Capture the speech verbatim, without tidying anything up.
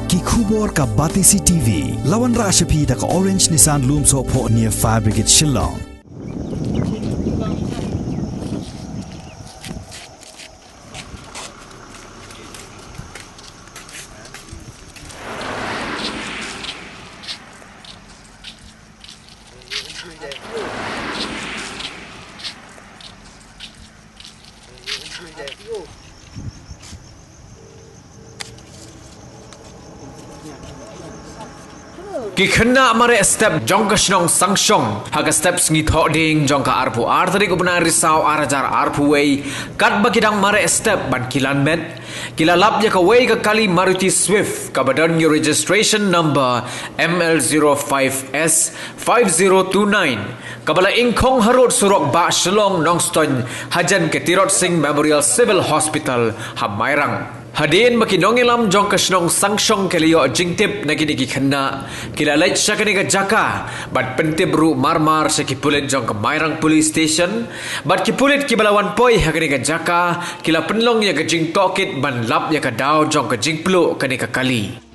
Ki khubor ka Batesi T V. La wanrah sha phi da ka Orange Nissan Lumsohphoh near Fire Brigade Shillong. Ki khynnah mareh step jong ka shnong Sangshong ha ka step sngi Thohdieng jong ka arphew ar tarik u bnai Risaw ar hajar arphew wei, katba ki dang mareh step ban kilan met, ki la lap ïa kawei ka kali Maruti Swift kaba don ïa ka registration number M L zero five S five zero two nine, kaba la ingkhong harud surok Bah Shillong Nongstoiñ, hajan ka Tirot Sing Memorial Civil Hospital ha Mairang. Hadien ba ki nongïalam jong ka shnong Sangshong ki la ïoh jingtip na kine ki khynnah, ki la leit sha kane ka jaka bad pyntip ruh marmar sha ki pulit jong ka Mairang Police Station. Bad ki pulit kiba la wan poi ha kane ka jaka ki la pynlong ïa ka jingtohkit ban lap ïa ka daw jong ka jingpluh kane ka kali.